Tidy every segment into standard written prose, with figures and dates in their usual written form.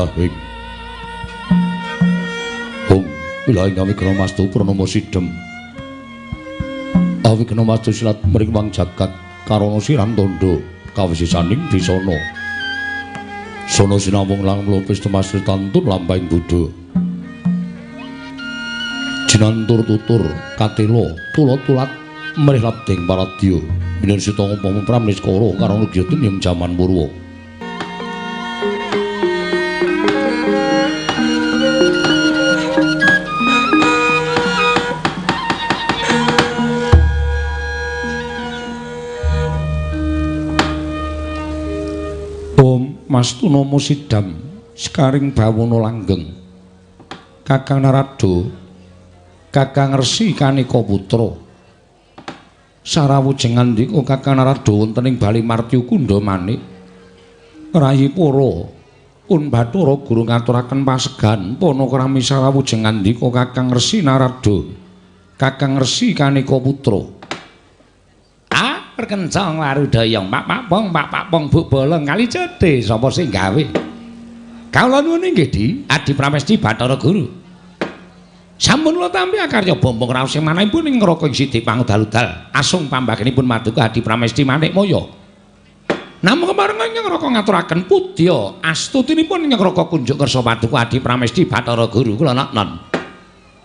Ilahing. Om Ilahing Awikrama Mastu Purnama Sidem. Awikrama Mastu silat mring wang jagat karana siran tandha kawisisaning disana. Sono sinawung lang mlopis temas tantun lampahing Buddha. Jinantur tutur katela tulat-tulat mrih labding paradya minun sita upama pramniskara karana gyatun ing jaman purwa. Om Mastunama Sidam sekaring bawana langgeng. Kakang Narada, Kakang Resi Kanika Putra. Sarawujeng ngandika Kakang Narada wonten ing Bali Martya Kunda Manik. Rayi para pun Bathara Guru ngaturaken pasegan panakrami sarawujeng ngandika Kakang Resi Narada, Kakang Resi Kanika Putra. Perkencang warudaya pak pong pak pong buk bolong kali cethe sapa sing gawe. Kawula nuwun inggih Di Adi Pramesti Bathara Guru. Sampun kula tampi akarya bombong raos sing manahipun ing neraka ing sidi pangudal-udal asung pambagenipun maduka Adi Pramesti Manikmaya. Namung kepareng ing neraka ngaturaken pudya astutinipun ing neraka kunjuk kersa paduka Adi Pramesti Bathara Guru kula noknon.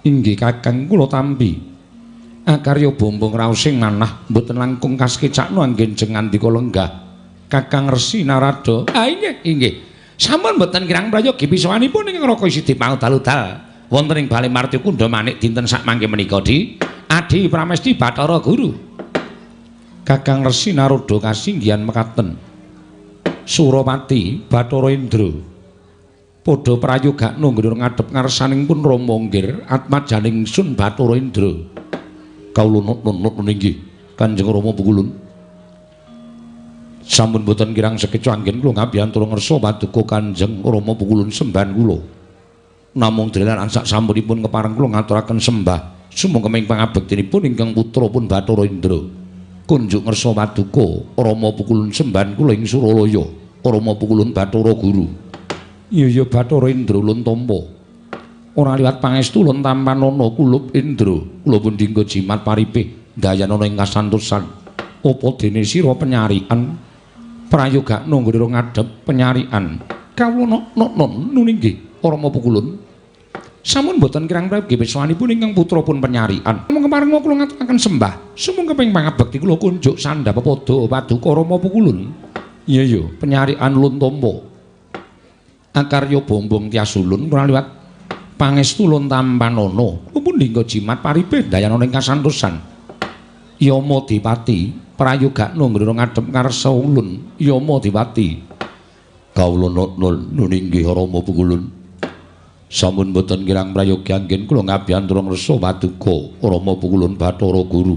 Inggih Kakang kula tampi. Akarya bombong raos sing manah mboten langkung kasekecakno anggen jeng ngandika lenggah Kakang Resi Narada. Ah inggih inggih. Sampun mboten kirang prayogi pisawanipun ing neraka sidi pangudal-udal wonten ing Bale Martya Kunda Manik dinten sakmangke menika Di Adi Pramesti Bathara Guru. Kakang Resi Narada kasinggihan mekaten. Surapati Bathara Indra padha prayogakno ngger ngadhep ngarsaning pun Rama nggir atmajaning sun Bathara Indra. Kawula nut inggih Kanjeng Rama Pukulun. Sampun boten kirang sekeca anggen kula ngabiyantara ngersa paduka Kanjeng Rama Pukulun sembahan kula. Namung drelan sak sampunipun kepareng kula ngaturaken sembah sumangga ing pangabektinipun ingkang putra pun Bathara Indra. Kunjuk ngersa paduka Rama Pukulun sembahan kula ing Suralaya. Rama Pukulun Bathara Guru. Iya ya Bathara Indra ulun tampa. Ora liwat pangestu ulun tampanana kulup Indra. Kula pun dinggo jimat paripih dayanana ing kasantosan. Apa dene sira penyarian prayogakno nggone ngadhep penyarian. Kawula noknon nun inggih Rama Pukulun. Sampun boten kirang prayogi pisawanipun ingkang putra pun penyarian. Namung kepareng kula ngaturaken sembah sumangga ing pangabekti kula kunjuk sandhap pepada paduka Rama Pukulun. Iya ya penyarian ulun tampa. Akarya bombong tias ulun ora liwat pangestu ulun tampanana. Kula pun dinggo jimat paripih dayanana ing kasantosan. Yama Dipati prayogakno nggone ngadhep ngarsa ulun Yama Dipati. Kawula nun inggih Rama Pukulun. Sampun boten kirang prayogi anggen kula ngabiyantara ngrsa paduka Rama Pukulun Bathara Guru.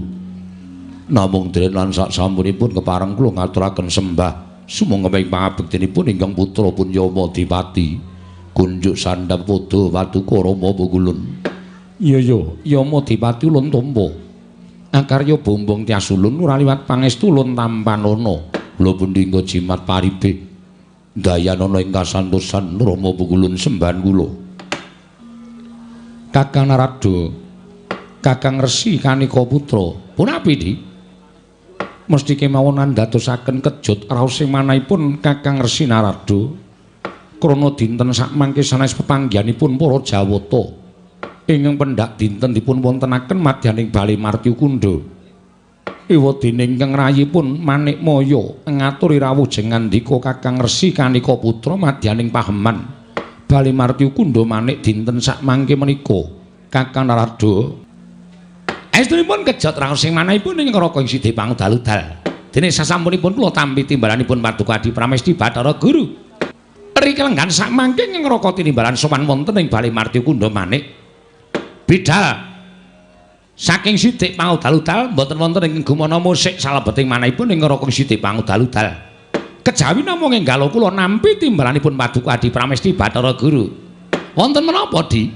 Namung dren lan sak sampunipun kepareng kula ngaturaken sembah sumangga ing pangabektinipun ingkang putra pun Yama Dipati. Kunjuk sandhap padha paduka Rama Pukulun. Iya ya Yama Dipati ulun tampa. Akarya bombong tias ulun ora liwat pangestu ulun tampanana. Kula pun dinggo jimat paripih dayanana ing kasantosan Rama Pukulun sembahan kula. Kakang Narada, Kakang Resi Kanika Putra, punapi Di? Mesti kemawon andadosaken kejut raos sing manahipun Kakang Resi Narada krana dinten sakmangke sanes pepanggihanipun para Jawata ingkang pendhak dinten dipun wontenaken madyaning Bale Martya Kunda. Ewadene ingkang rayipun Manikmaya ngaturi rawuh jeng ngandika Kakang Resi Kanika Putra madyaning paheman Bale Martya Kunda Manik dinten sakmangke menika. Kakang Narada estunipun kejot raos sing manahipun ing neraka ing sidi pangudal-udal. Dene sasampunipun kula tampi timbalanipun paduka Adi Pramesti Bathara Guru. Rikelenggan sakmangke ing neraka tinimbalan sowan wonten ing Bale Martya Kunda Manik. Bidal saking sidik pangudal-udal mboten wonten ing gumana musik salebeting manahipun ing neraka sidi pangudal-udal. Kejawi namung enggal kula nampi timbalanipun paduka Adi Pramesti Bathara Guru. Wonten menapa Di?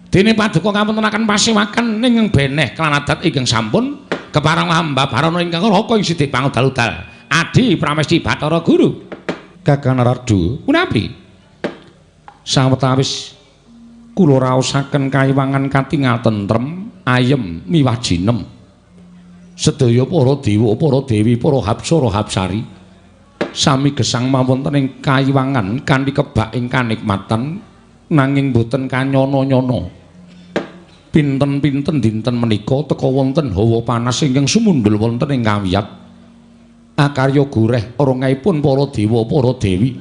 Dene paduka ngawontenaken pasewakan ing beneh kelan adat ingkang sampun kepareng hamba barana ingkang neraka ing sidi pangudal-udal. Adi Pramesti Bathara Guru. Kakang Narada, punapi? Sawetawis kula raosaken kayiwangan katingal tentrem, ayem miwah jinem. Sedaya para dewa, para dewi, para hapsara hapsari sami gesang mawonten ing kayiwangan kanthi kebak ing kanikmatan nanging boten kanyana-nyana. Pinten-pinten dinten menika teka wonten hawa panas ingkang sumundhul wonten ing kawiyat. Akarya goreh orongaipun para dewa, para dewi.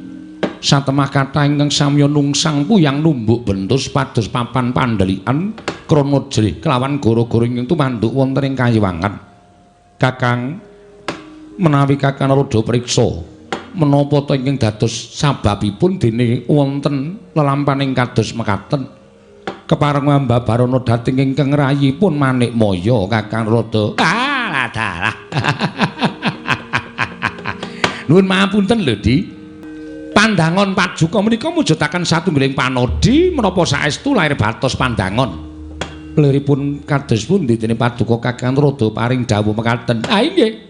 Satemah kathah ingkang samya nungsang puyang numbuk bentus pados papan pandhelikan krana jrih kelawan gara-gara ingkang tumanduk wonten ing kayiwangan. Kakang, menawi Kakang Narada priksa menapa ta ingkang dados sababipun dene wonten lelampaning kados mekaten? Kepareng ambabarana dhateng ingkang rayipun Manikmaya Kakang Narada. Ah, dalah. Nuwun mapunten lho, Di. Pandangon paduka menika mujudaken satunggiling panodhi menapa saestu lair batos pandangon. Liripun kados pundi dene paduka Kakang Narada paring dawuh mekaten? Ah inggih.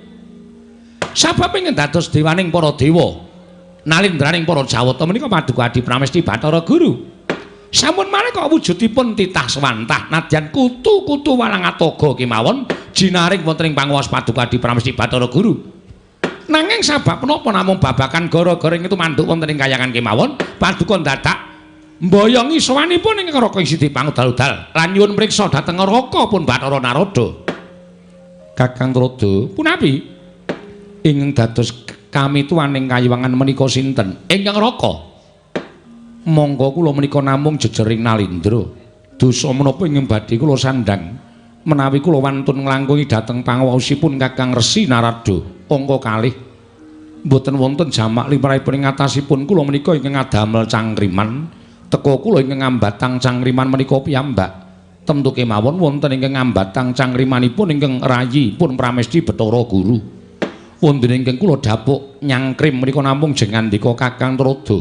Sabab ingkang dados dewaning para dewa, nalindraning para jawata menika paduka Adi Pramesti Bathara Guru. Sampun malih kok wujudipun titah swantah nadyan kutu-kutu walang atoga kemawon jinaring wonten ing panguwas paduka Adi Pramesti Bathara Guru. Nanging sabab menapa namung babakan gara-gara ing tumanduk wonten ing kayangan kemawon paduka ndadak mboyongi sowanipun ing Raka ing Sidi Pangudal-udal lan nyuwun mriksa dhateng Raka pun Bathara Narada. Kakang Narada, punapi ingkang dados kamituwaning kayiwangan menika sinten? Ingkang Raka. Monggo kula menika namung jejering nalindra. Dosa menapa ingkang badhe kula sandhang menawi kula wantun nglangkungi dhateng panguwaosipun Kakang Resi Narada angka kalih. Mboten wonten jamak limrahipun ing atasipun kula menika ingkang ngadamel cangkriman. Teka kula ingkang ngambatang cangkriman menika piyambak. Tentu kemawon wonten ingkang ngambatang cangkrimanipun ingkang rayi pun Pramesti Bathara Guru. Wonten ingkang kula dapuk nyangkrim menika namung jengandika Kakang Narada.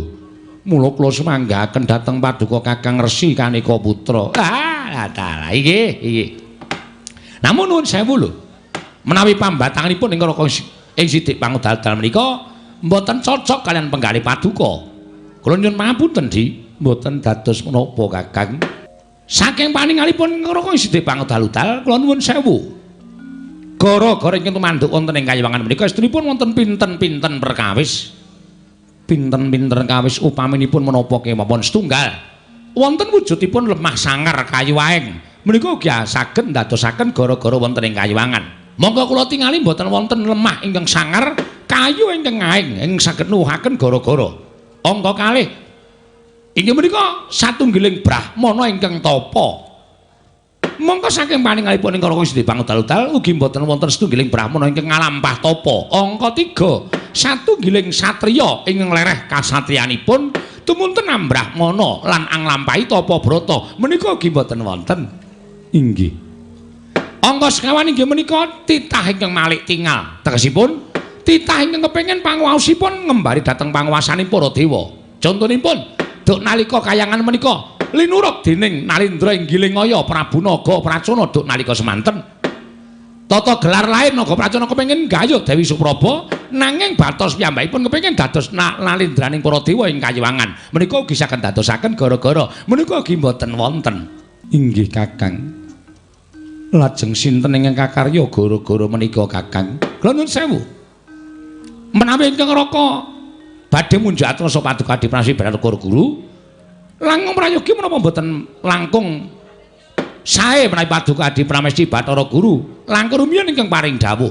Mula kula sumanggaken dhateng paduka Kakang Resi Kanika Putra. Ah, dalah inggih, inggih. Namun nuwun sewu lho. Menawi pambatanganipun ing Raka ing Sidik Pangudal-dal menika mboten cocok kalian penggalih paduka. Kula nyuwun pangapunten, Di, mboten dados menapa Kakang. Saking paningalipun ing Raka ing Sidik Pangudal-udal kula nuwun sewu. Gara-gara ingkang tumanduk wonten ing kayiwangan menika estunipun wonten pinten-pinten perkawis. Pinten-pinten kawis upaminipun menapa kemawon setunggal wonten wujudipun lemah sangar kayu aeng menika ugi saged ndadosaken gara-gara wonten ing kayiwangan. Monggo kula tingali mboten wonten lemah ingkang sangar kayu ingkang aeng ingkang saged nuwuhaken gara-gara. Angka kalih inggih menika satunggiling brahmana ingkang tapa. Mongko saking paningalipun ing Raka Sidi Pangudal-udal ugi mboten wonten setunggiling brahmana ingkang ngalampah tapa. Angka 3 satunggiling satriya ingkang lereh kasatriyanipun tumunten ambrahmana lan anglampahi tapa brata menika ugi mboten wonten. Inggih. Angka sekawan inggih menika titah ingkang malik tingal. Tegesipun titah ingkang kepengin panguwaosipun ngembari dhateng panguwasaning para dewa. Contonipun duk nalika kayangan menika linuruk dening Nalindra Inggiling Aya Prabu Naga Pracona duk nalika semanten. Tata gelar lain Naga Pracona kepengin gayuh Dewi Supraba nanging batos piyambakipun kepengin dados nalindraning para dewa ing kayiwangan. Menika ugi saged dadosaken gara-gara menika ugi mboten wonten. Inggih Kakang. Lajeng sinten ingkang kakarya gara-gara menika Kakang? Kula nuwun sewu. Menawi ingkang Raka badhe munjuk atrasa paduka Adi Pramesti Bathara Guru langkung prayogi menapa mboten langkung sae menawi paduka Adi Pramesti Bathara Guru langkung rumiyin ingkang paring dawuh.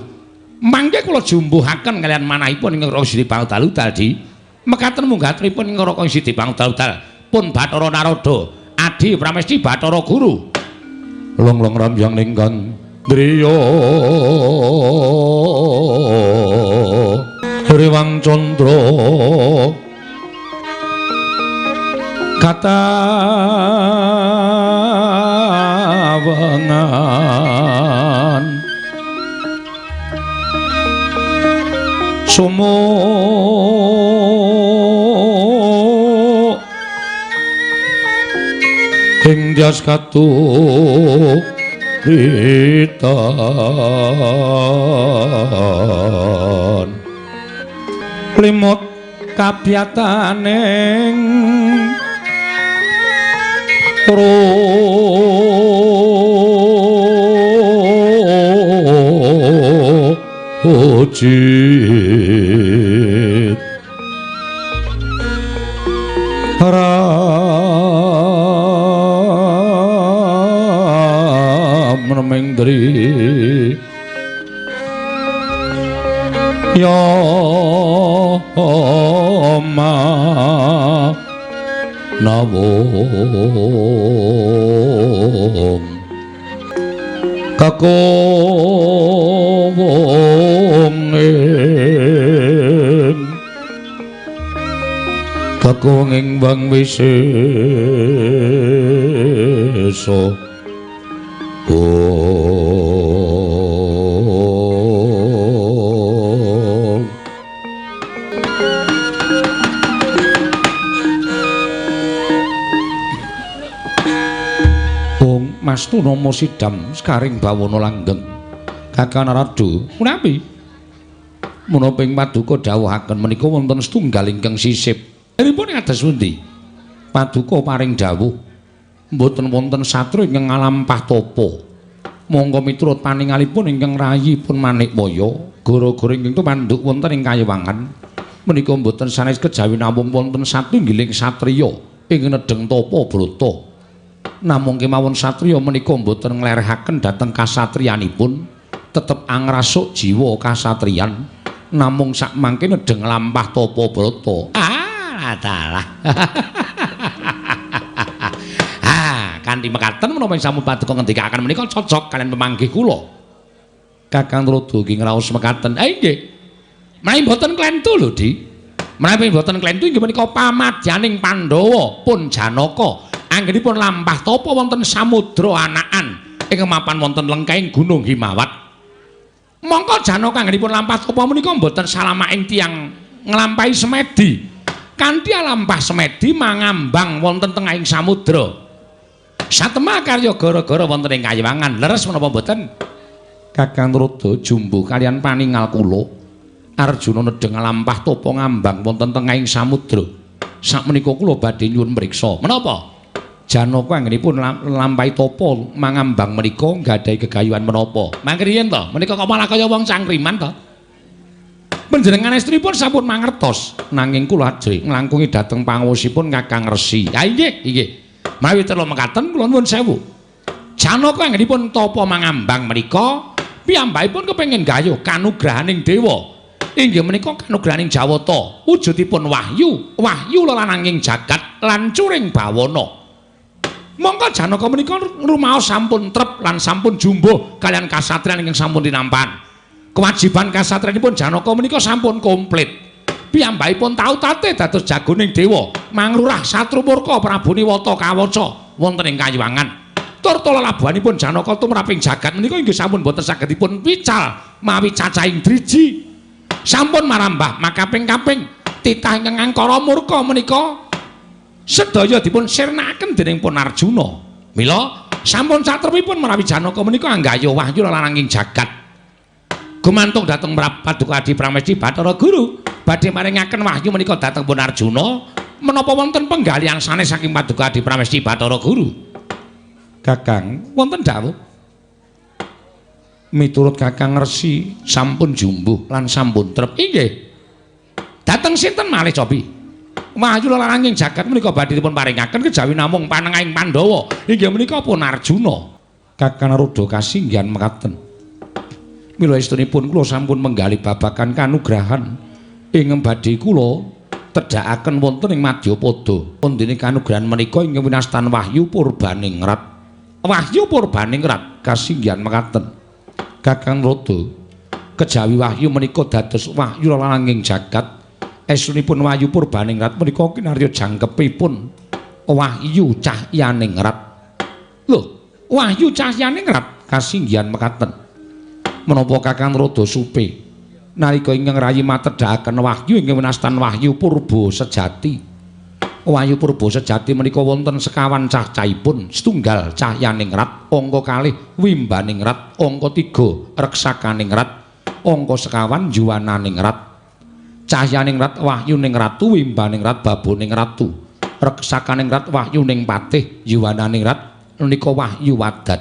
Mangke kula jumbuhaken kalian manahipun ingkang Raka Sidi Pangudal-udal Di. Mekaten munggatripun ingkang Raka Sidi Pangudal-udal pun Bathara Narada Adi Pramesti Bathara Guru. Long-long rambyang ning gandriya Rewang Candra katawengan sumo ing dyas katuritan limut kabyataning Rojit Ram Nemendri Ya Ma Nawong Kakowong Kakowong ing bang wisesa. Mastu nama sidam sekaring bawana langgeng. Kakang Narada, punapi? Menapa ing paduka dawuhaken menika wonten setunggal ingkang sisip. Pripun kados pundi? Paduka paring dawuh mboten wonten satru ingkang ngalampah tapa. Monggo miturut paningalipun ingkang rayipun Manikmaya, gara-gara ingkang tumanduk wonten ing kayiwangan menika mboten sanes kejawi namung wonten satunggiling satriya ingkang nedheng tapa brata. Namung kemawon satriya menika mboten nglerehaken dhateng kasatriyanipun, tetep angrasuk jiwa kasatriyan, namung sakmangke nedheng lampah tapa brata. Ah, dalah. Ah, kanthi mekaten menapa ing sampun paduka ngendikaken menika cocok kaliyan pemanggih kula. Kakang Narada ugi ngraos mekaten. Eh nggih. Menawi mboten klentu lho, Di. Menawi mboten klentu inggih menika pamadyaning Pandhawa pun Janaka. Anggenipun lampah tapa wonten samudra anakan ing mapan wonten lengkahing Gunung Himawat. Mongko Janaka anggenipun lampah tapa menika mboten salamaking tiyang nglampahi semedi. Kanthi lampah semedi mangambang wonten tengahing samudra. Satemah karya gara-gara wonten ing kayiwangan. Leres menapa mboten? Kakang Narada jumbuh kaliyan paningal kula. Arjuna nedheng lampah tapa ngambang wonten tengahing samudra. Sakmenika kula badhe nyuwun mriksa. Menapa? Janaka anggenipun lampahi tapa mangambang menika nggadahi gegayuhan menapa? Mangke riyen to, menika kok malah kaya wong cangkriman to. Panjenengan estripun sampun mangertos, nanging kula ajrih nglangkungi dhateng pangawosipun Kakang Resi. Ha inggih, inggih. Mawi telu mekaten kula nuwun sewu. Janaka anggenipun tapa mangambang menika piyambakipun kepengin gayuh kanugrahaning dewa. Inggih menika kanugrahaning Jawata, wujudipun wahyu, wahyu lelananging jagat lan curing bawana. Mongko Janaka menika rumaos sampun trep lan sampun jumbuh kaliyan kasatriyan ingkang sampun tinampan. Kewajiban kasatriyanipun Janaka menika sampun komplit. Piyambakipun tau tate dados jagoning dewa, manglurah satru murka Prabu Niwata kawaca wonten ing kayiwangan. Tur lelabuhanipun Janaka tumraping jagat menika inggih sampun boten saged dipun pical mawi cacahing driji. Sampun marambah makaping-kaping titah ingkang angkara murka menika sedaya dipun sirnakaken dening pun Arjuna. Mila sampun satrepipun menawi Janaka menika anggayuh wahyu lelananging jagat. Gumantung dhateng Paduka Adi Pramesti Bathara Guru badhe maringaken wahyu menika dhateng pun Arjuna menapa wonten penggalihan sanes saking Paduka Adi Pramesti Bathara Guru. Kakang, wonten dawuh. Miturut Kakang Resi sampun jumbuh lan sampun trep. Inggih. Dhateng sinten malih cobi? Wahyu lelananging jagat menika badhe dipun paringaken kejawi namung panengahing Pandhawa inggih menika pun Arjuna. Kakang Narada kasinggihan mekaten. Mila estunipun kula sampun menggali babagan kanugrahan ing badhe kula tedhakaken wonten ing Madyapada. Wondene kanugrahan menika ingkang winastan wahyu purbaningrat. Wahyu purbaningrat kasinggihan mekaten. Kakang Narada kejawi wahyu menika dados wahyu lelananging jagat. Estunipun wahyu purbaningrat menika kinarya jangkepipun wahyu cahyaningrat. Lho, wahyu cahyaningrat kasinggihan mekaten. Menapa Kakang Narada supe nalika ingkang rayi matedhakaken wahyu ingkang winastan wahyu purba sejati. Wahyu purba sejati menika wonten sekawan cacahipun, setunggal cahyaningrat, angka kalih wimbaningrat, angka 3 reksakaningrat, angka sekawan juwananingrat. Cahyaningrat wahyuning ratu wimbaning rat baboning ratu. Reksakaning rat wahyuning patih yuwananing rat menika wahyu wadat.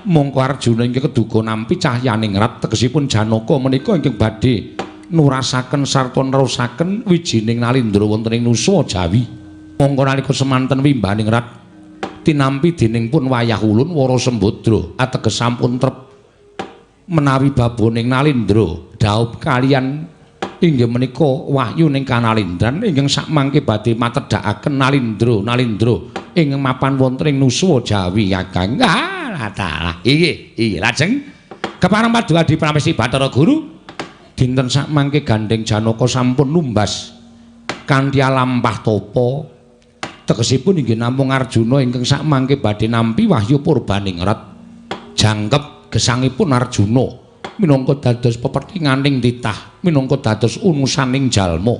Mongko Arjuna ingkang keduga nampi cahyaning rat tegesipun Janaka menika ingkang badhe nurasaken sarta nerusaken wijining Nalindra wonten ing Nusa Jawi. Mongko nalika semanten wimbaning rat tinampi dening pun wayah ulun Wara Sembadra ateges sampun trep menawi baboning Nalindra dhaup kalian inggih menika wahyuning Kanalindran ingkang sakmangke badhe matedhakaken Nalindra Nalindra ingkang mapan wonten ing Nusa Jawi Kakang. Ah dalah iki iki lajeng kepareng paduka Adi Pramesti Bathara Guru dinten sakmangke gandheng Janaka sampun numbas kanthi alampah tapa tegesipun inggih namung Arjuna ingkang sakmangke badhe nampi wahyu purbaningrat jangkep gesangipun Arjuna minangka dados pepertinganing titah minangka dados unusaning jalma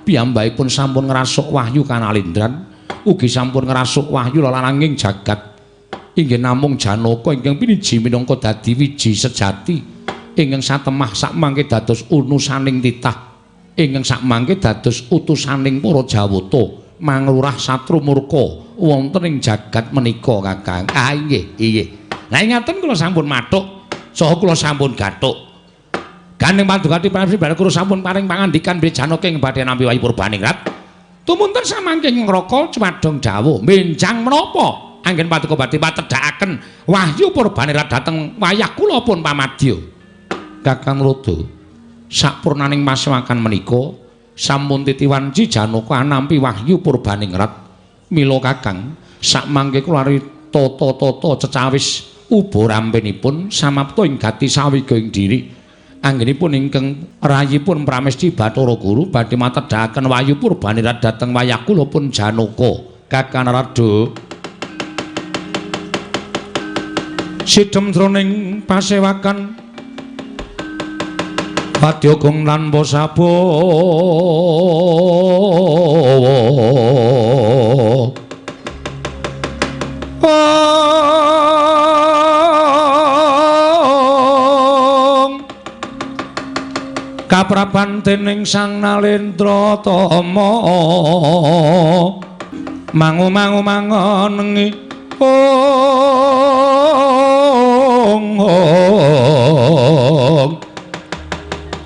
piyambakipun sampun ngrasuk wahyu Kanalindran ugi sampun ngrasuk wahyu lelananging jagat inggih namung Janaka ingkang piniji minangka dadi wiji sejati ingkang satemah sakmangke dados unusaning titah ingkang sakmangke dados utusaning para Jawata manglurah satru murka wonten ing jagat menika Kakang. Ah inggih inggih. Lah ingaten kula sampun mathuk saha kula sampun gathuk. Gandeng Paduka Pramesti Bathara Guru sampun paring pangandikan bilih Janaka ing badhe nampi wahyu purbaningrat. Tumunten samangke ngraka cumadong dawuh benjang menapa anggen paduka badhe patedhakaken wahyu purbaningrat dhateng wayah kula pun pamadya. Kakang Rada sapurnaning pasewakan menika sampun titiwanci Janaka anampi wahyu purbaningrat. Mila Kakang sakmangke kula tata-tata cecawis uba rampenipun samapta ing gati sawiga ing diri. Anggenipun ingkang rayipun Pramesti Bathara Guru badhe matedhakaken wahyu purbaningrat dhateng wayah kula pun Janaka. Kakang Rada sidhem jroning pasewakan Padya gong tanpa sabawa kaprapan dening Sang Nalendra Tama mangu-mangu mangonengi ong ong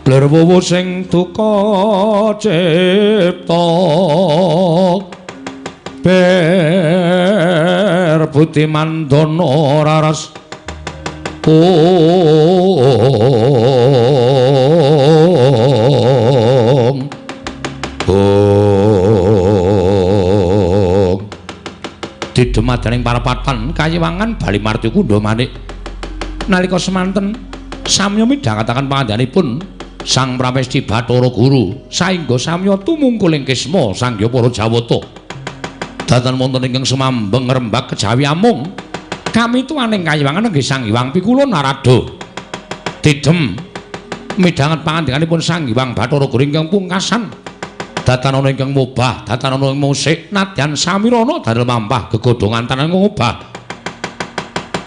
blerwowo sing duka cipta ber budi mandana raras ong ong didemadaning parapatan kayiwangan Bali Marti Kundha Manik nalika semanten samya midhangetaken pangandikanipun Sang Pramesti Bathara Guru saengga samya tumungkul ing kisma sangya para Jawata datan wonten ingkang sumambeng ngrembak kejawi amung kami tuaning kayiwangan nggih Sang Hyang Pikula Narada didhem midhanget pangandikanipun Sang Hyang Bathara Guru ingkang pungkasan datan ana ingkang mobah datan ana ing musik nadyan samirana dalem mampah gegodhongan tanan ngobah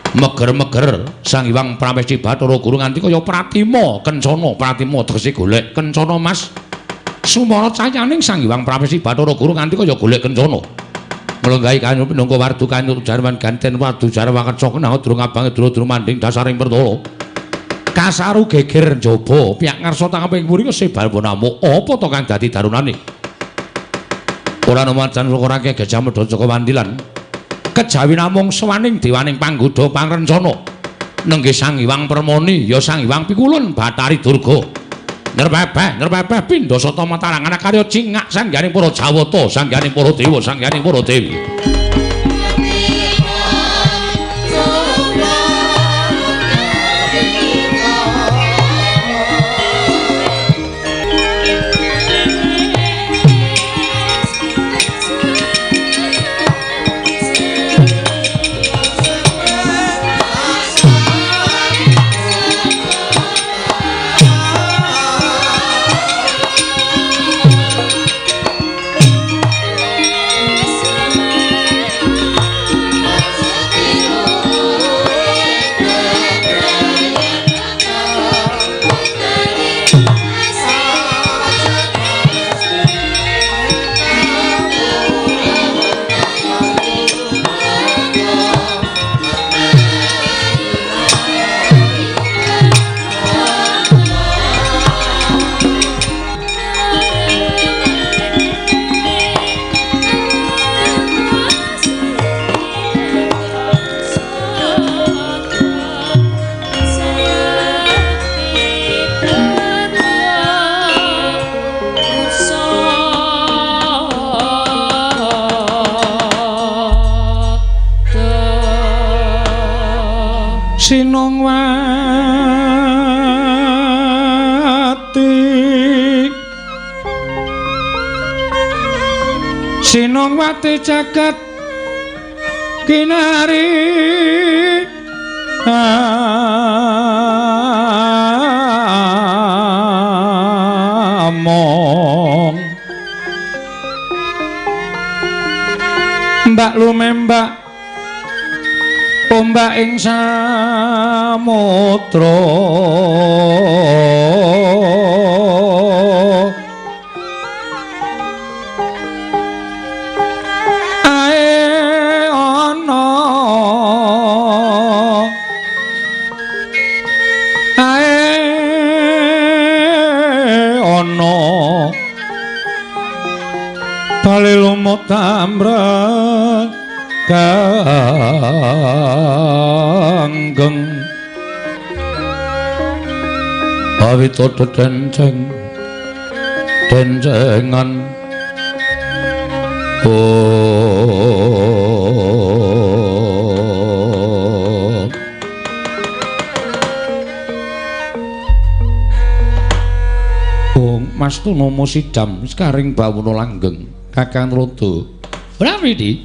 meger-meger Sang Hyang Pramesti Bathara Guru nganti kaya pratima kencana pratima tegese golek kencana Mas sumara cahyaning Sang Hyang Pramesti Bathara Guru nganti kaya golek kencana nglenggahi kanyuwun pinangka wardu kanyuwun jarwan ganten wardu jarwa keca kenang durung abange dura-dura manding dasaring pertala kasaru geger njaba piyak ngarsa tangkeping mburi kesebal bonamuk apa to kang dadi darunane ora nemajan ora gejah medha Jaka Wandilan kejawi namung sewaning dewaning panggoda pangrencana nenggih Sang Hyang Permoni ya Sang Hyang Pikulun Bathari Durga nrepepeh nrepepeh pindha sata matarangan karya cingak sangganing para Jawata sangganing para dewa sangganing para dewi. Yes. Sinongwati jagat kinari among mbak lumembak ombak ing samudra ae ana ae ana bali lumut amrek ganggeng awit denceng dencengan oh Mas Tunomo sidam sekaring bawono langgeng Kakang Rodo Brami di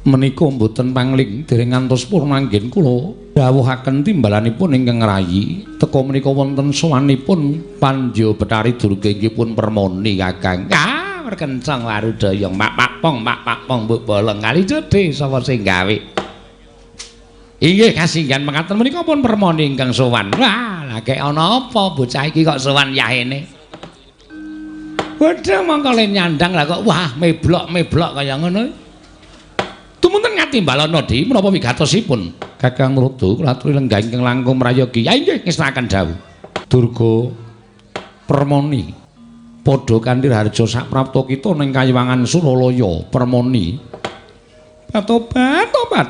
menika mboten pangling dereng ngantos purna anggen kula dawuhaken timbalanipun ingkang rayi teka menika wonten sowanipun Pandya Bathari Durga inggih pun permoni Kakang. Ah perkencang warudaya mak pakpong mbok bolong kali jodhe sapa sing gawe. Inggih kasinggihan mekaten menika pun permoni ingkang sowan. Wah lha ana apa bocah iki kok sowan yahene. Waduh mongko le nyandang lah kok wah meblok-meblok kaya ngono. Tumunten ngatimbalana Di menapa wigatosipun Kakang Rodo kula aturi lenggah ingkang langkung prayogi. Ya inggih ngestakaken dawuh. Durga Permoni padha kanthi raharja saprapta kita ning kayiwangan Suralaya Permoni. Tobat tobat.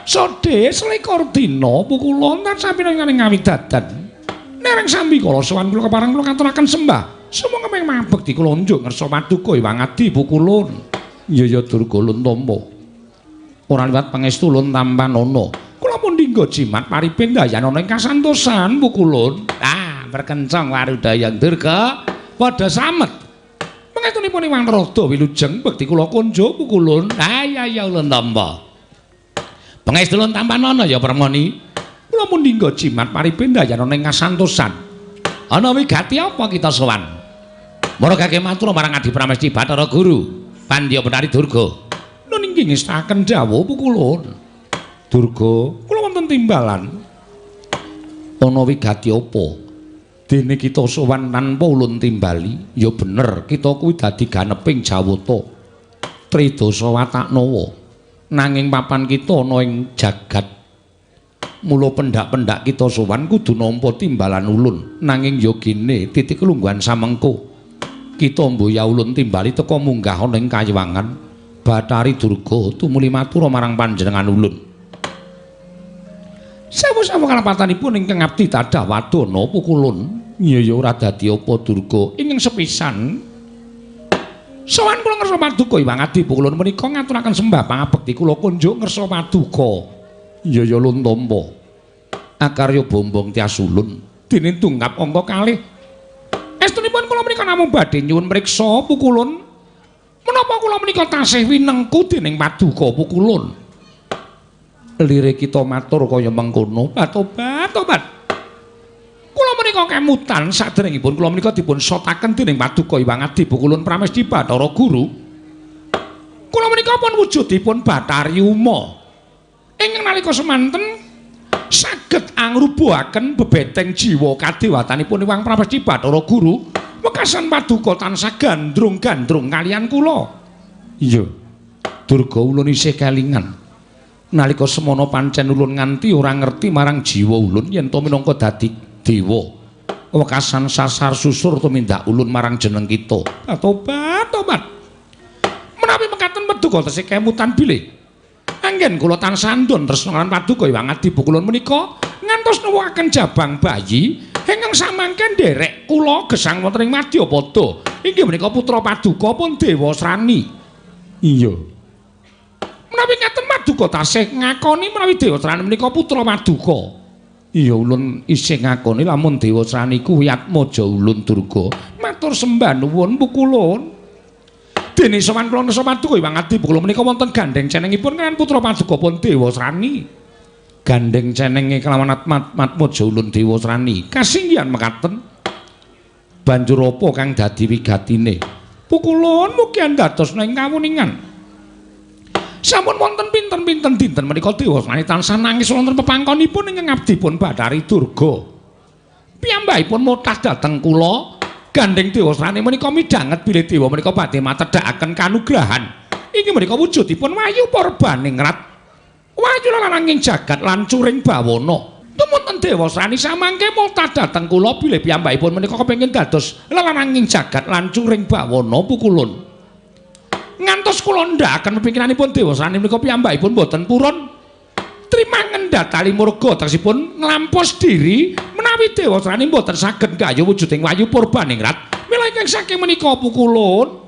Sode selikur dina pukulun tansah pinangan ngawidadan. Nereng sambi kala sowan kula kepareng kula ngaturaken sembah. Sumangga mabekti kula njuk ngersa paduka Hyang Adi pukulun. Ya ya Durga lun tampa. Ora liwat pangestu lun tampanana. Kula pun dinggo jimat paripin dayanana ing kasantosan pukulun. Ah, perkencang warudaya Durga padha slamet. Pangestunipun Hyang Rada wilujeng bekti kula kunjuk pukulun. Ah ya ya ulun tampa. Pangestu lun tampanana ya Permoni. Kula pun dinggo jimat paripin dayanana ing kasantosan. Ana wigati apa kita sowan? Mara gage matur marang Adi Pramesti Bathara Guru Pandya Bathari Durga. Nun inggih ngestakaken dawuh pukulun. Durga, kula wonten timbalan. Ana wigati apa? Dene kita sowan tanpa ulun timbali, ya bener kita kuwi dadi ganeping Jawata. Tridasa wataknawa. Nanging papan kita ana ing jagat. Mula pendak-pendak kita sowan kudu nampa timbalan ulun. Nanging ya gene titik lungguhan samengko. Kita mboya ulun timbali teka munggah ana ing kayiwangan. Bathari Durga tumuli matur marang panjenengan ulun. Sewu-sewu kalapatanipun ingkang abdi tadah wadana pukulun. Ya ya ora dadi apa Durga ingkang sepisan. Sowan kula ngersa paduka Hyang Adi pukulun menika ngaturaken sembah pangabekti kula kunjuk ngersa paduka. Ya ya lun tampa. Akarya bombong tias ulun dene tungkap angka kalih. Estunipun kula menika namung badhe nyuwun mriksa pukulun. Menapa kula menika tasih winengku dening paduka pukulun? Lire kita matur kaya mengkono, tobat tobat. Kula menika kemutan saderengipun kula menika dipun sotaken dening paduka Hyang Adi Pukulun Pramesti Bathara Guru. Kula menika pun wujudipun Bathari Uma. Ingkang nalika semanten saged angrubuhaken bebeteng jiwa kadewatanipun Hyang Pramesti Bathara Guru. Wekasan paduka tansah gandrung-gandrung kalian kula. Iya. Durga ulun isih kelingan. Nalika semana pancen ulun nganti ora ngerti marang jiwa ulun yen to minangka dadi dewa. Wekasan sasar susur tumindak ulun marang jeneng kita. Tobat tobat. Menawi mekaten paduka tesih kemutan bilih. Anggen kula tansah andon tresna lan paduka Hyang Adi Pukulun menika ngantos nuwuhaken jabang bayi ingkang samangke nderek kula gesang wonten ing Madyapada. Inggih menika putra paduka pun Dewasrani. Iya. Menawi ngaten paduka tasih ngakoni menawi Dewasrani menika putra paduka. Iya ulun isih ngakoni lamun Dewasrani kuwi atmaja ulun Durga. Matur sembah nuwun pukulun. Dene sowan kula nesa paduka Hyang Adi kula menika wonten gandheng cenengipun kaliyan putra paduka pun Dewasrani. Gandheng cenenge kelawan Atmaja ulun Dewasrani. Kasinggihan mekaten. Banjur apa kang dadi wigatine? Pukulun mugi andadosna ing kawuningan. Sampun wonten pinten-pinten dinten menika Dewasrani tansah nangis wonten pepangkonipun ingkang abdipun Bathari Durga. Piyambakipun motah dhateng kula. Gandheng Dewasrani menika midhanget bilih dewa menika badhe matedhakaken kanugrahan. Inggih menika wujudipun Wahyu Purbaningrat. Wahyu lalananging jagat lan curing bawana. Tumunten Dewasrani samangke motah dhateng kula bilih piyambakipun menika kepengin dados lalananging jagat lan curing bawana pukulun. Ngantos kula ndhakaken pikiranipun Dewasrani menika piyambakipun boten purun. Trimah ngendhat tali murga tegesipun nglampos diri menawi Dewasrani mboten saged gayuh wujuding Wahyu Purbaningrat. Mila ingkang saking menika pukulun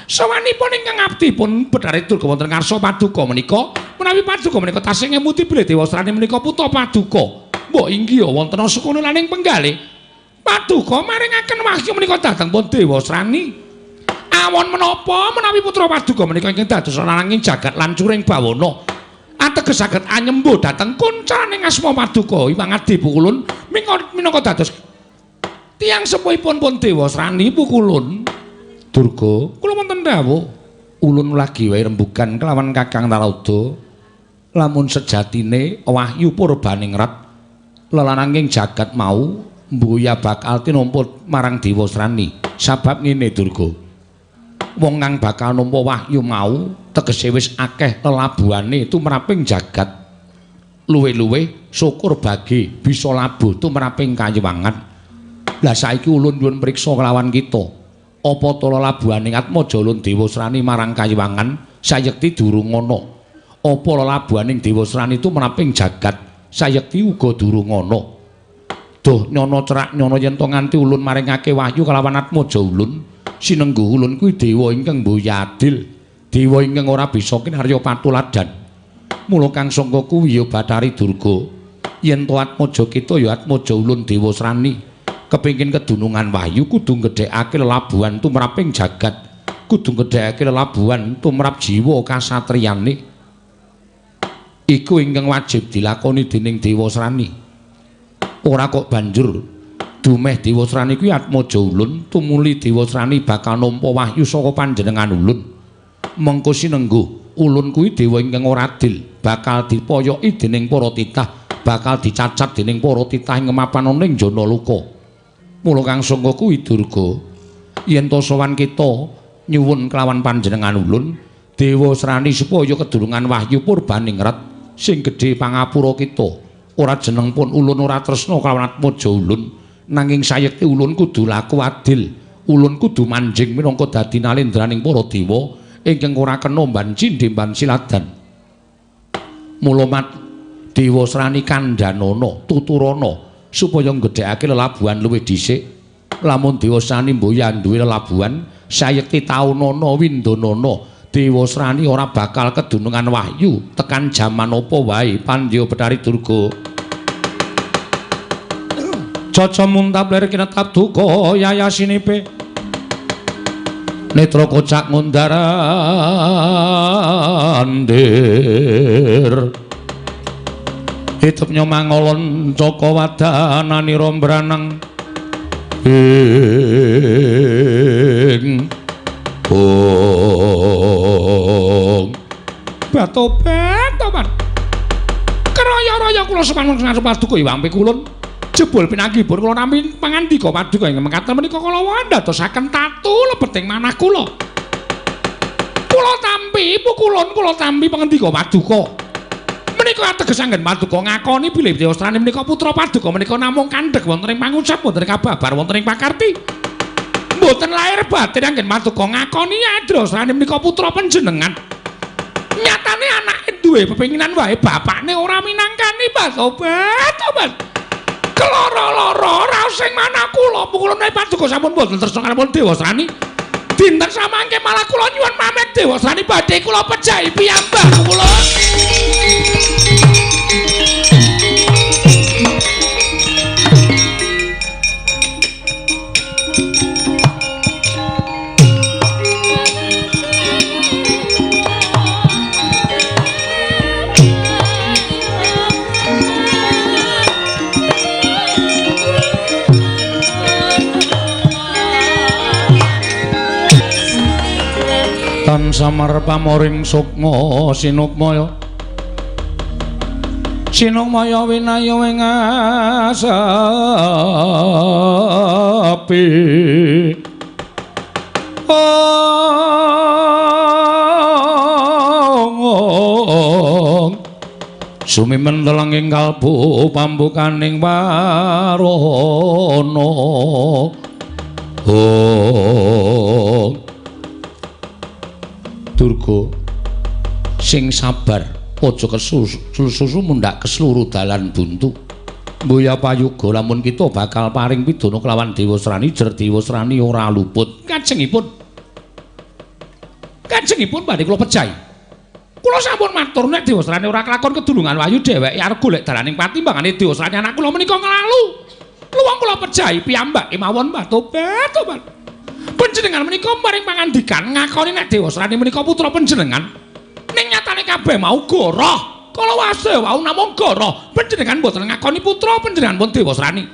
sawanipun ingkang abdipun Bathari Durga wonten ngarsa paduka menika menawi paduka menika tasih ngemuti bilih Dewasrani menika putra paduka. Mbok inggih wonten sukuna laning penggalih paduka maringaken wahyu menika dhateng pun Dewasrani. Awon menapa menawi putra paduka menika ingkang dados lananging jagat lan curing bawana ateges saged anyembuh dhateng kuncaraning asma paduka Hyang Adi pukulun minangka dados tiyang sepuhipun pun Dewasrani pukulun. Durga kula wonten dawuh ulun lagi wae rembugan kelawan Kakang Narada lamun sejatine Wahyu Purbaningrat lelananging jagat mau mbuya bakal tinampa marang Dewasrani. Sabab ngene Durga, wong kang bakal nampa wahyu mau tegese wis akeh lelabuhane tumraping jagat. Luwih-luwih syukur bagi bisa labuh tumraping kayiwangan. Lah saiki ulun nyuwun priksa kelawan kita, apa ta lelabuhane Atmaja ulun Dewasrani marang kayiwangan sayekti durung ana? Apa lelabuhaning Dewasrani tumraping jagat sayekti uga durung ana? Duh nyono cerak nyono yen to nganti ulun maringake wahyu kelawan Atmaja ulun, sinengguh ulun kuwi dewa ingkang mboya adil, dewa ingkang ora bisa kinarya patuladan. Mula kang sangka kuwi ya Bathari Durga, yen to Atmaja kita ya Atmaja ulun Dewasrani kepengin kedunungan wahyu kudu nggedhekake lelabuhan tumraping jagat, kudu nggedhekake lelabuhan tumrap jiwa kasatriyane. Iku ingkang wajib dilakoni dening Dewasrani. Ora kok banjur dumeh Dewasrani kuwi Atmaja ulun, tumuli Dewasrani bakal nampa wahyu saka panjenengan ulun. Mengko sinengguh ulun kuwi dewa ingkang ora adil, bakal dipoyoki dening para titah, bakal dicacat dening para titah ing mapan ana ing jana loka. Mula kang sangka kuwi Durga, yen to sowan kita nyuwun kelawan panjenengan ulun Dewasrani supaya kedurungan wahyu Purbaningrat sing gedhe pangapura kita. Ora jeneng pun ulun ora tresna kelawan Atmaja ulun, nanging sayekti ulun kudu laku adil, ulun kudu manjing minangka dadi nalendraning para dewa ingkang ora kena mban cindhe siladan. Mula mat Dewasrani kandhanana tuturana supaya nggedhekake lelabuhan luwih dhisik. Lamun Dewasrani mboya duwe lelabuhan sayekti taunana windanana Dewasrani ora bakal kedunungan wahyu tekan jaman apa wae. Pandya Bathari Durga. Caca muntap lir kinetap duka yayasinipe netra kocak ngundar andir hitupnya mangolon caka wadananira mbranang ing bong batobat tobat keraya-raya kula sowan ngarep paduka Hyang Pikulun jebul pinanggihipun kula nampi pangandika paduka ingkang mekaten menika kala ndadosaken tatu lebeting manah kula. Kula tampi pukulun kula tampi pangandika paduka. Menika ateges anggen paduka ngakoni bilih Dewasrani menika putra paduka menika namung kandhek wonten ing pangucap wonten ing kababar wonten ing pakarti. Mboten lahir batin anggen paduka ngakoni Dewasrani menika putra panjenengan. Nyatane anake duwe pepinginan wae bapakne ora minangkani batobat tobat. Keloro-loro raos sing manah kula pukulune paduka sampun boten tresna kalawan Dewasrani. Dinten samangke malah kula nyuwun pamit Dewasrani badhe kula pejahi piyambak kula. Tan samar pamoring sukma sinukmaya sinukmaya winaya ing asapi ong sumimen telenging kalbu pambukaning warana. Oh Durga sing sabar, aja kesusu mundhak kesluru dalan buntu. Mboya payuga lamun kita bakal paring pidana kelawan Dewasrani, jer Dewasrani ora luput. Kajengipun. Kajengipun badhe kula pejahi. Kula sampun matur nek Dewasrani ora kelakon kedulungan wahyu dheweke arep golek dalaning patimbangane Dewasrani anak kula menika nglalu. Luwung kula pejahi piyambak kemawon Mbah tobat, tobat. Panjenengan menika maring pangandikan ngakoni nek Dewasrani menika putra panjenengan. Ning nyatane kabeh mau goroh. Kala wase wau namung goroh. Panjenengan mboten ngakoni putra panjenengan pun Dewasrani.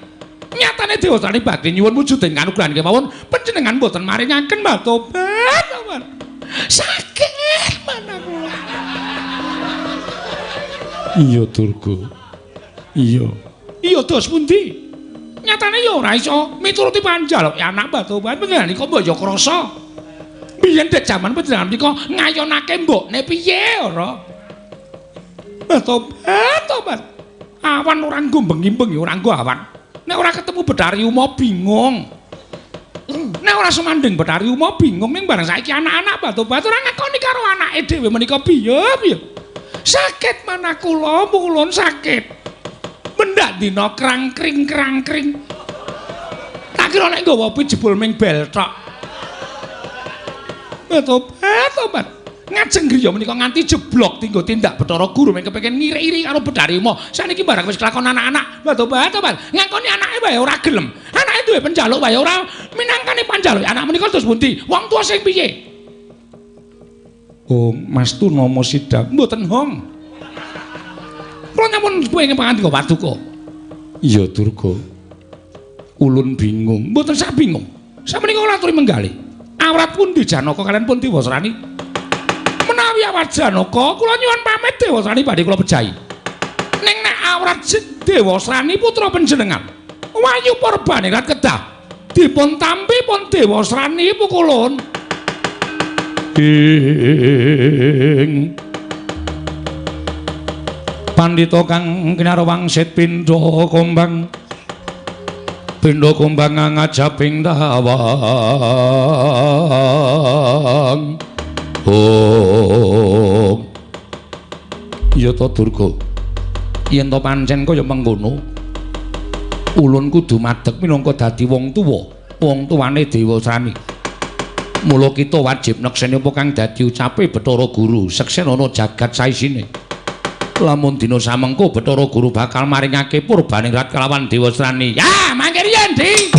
Nyatane Dewasrani badhe nyuwun wujuding kanugrahan kemawon panjenengan mboten maringaken Mbah tobat. Sakit mana kula. Iya Durga. Iya. Iya dos pundi? Nyatane ya ora iso mituruti panjaluk anak Mbah Tobat panjenengan nika mbok ya krasa. Biyen dek jaman panjenengan nika ngayonake mbokne piye ora? Mbah Tobat, tobat. Awan ora nggo bengi-bengi ora nggo awan. Nek ora ketemu Betari Uma bingung. Nek ora sumandhing Betari Uma bingung ning bareng saiki anak-anak Mbah Tobat ora ngakoni karo anake dhewe menika piye piye. Sakit mana kula, mulun sakit. Mendak dina krangkring krangkring. Tak kira nek nggawa jebul ming bel tok. Tobat, tobat. Ngajeng griya menika nganti jeblok tinggo tindak Bathara Guru ming kepengin ngiri-iri karo Betari Uma. Saniki barang wis kelakon anak-anak. Tobat, tobat. Ngakoni anake wae ora gelem. Anake duwe penjaluk wae ora minangkani panjaluk. Anak menika terus pundi? Wong tuwa sing piye? Oh, Mas Tunama Sidam mboten hong. Kula nyampun kepengin pangandika paduka. Iya Durga. Ulun bingung. Mboten sak bingung. Sakmenika kula aturi menggalih. Awrat pundi Janaka kalian pun Dewasrani? Menawi awrat Janaka kula nyuwun pamit Dewasrani badhe kula pejahi. Ning nek awrat Dewasrani putra panjenengan Wayu Purbaningrat kedah dipun tampi pun Dewasrani pukulun. Ing pandhita kang kinara wangsit pindha kumbang pindha kumbang ngajaping tawang. Oh iya to Durga, yen to pancen kaya mengkono ulun kudu madeg minangka dadi wong tuwa, wong tuwane Dewasrani. Mula kita wajib nekseni apa kang dadi ucape Bathara Guru, seksenana jagat saisine. Lamun dina samengko Bathara Guru bakal maringake purbaningrat kelawan Dewasrani. Ya, mangke riyen, Di.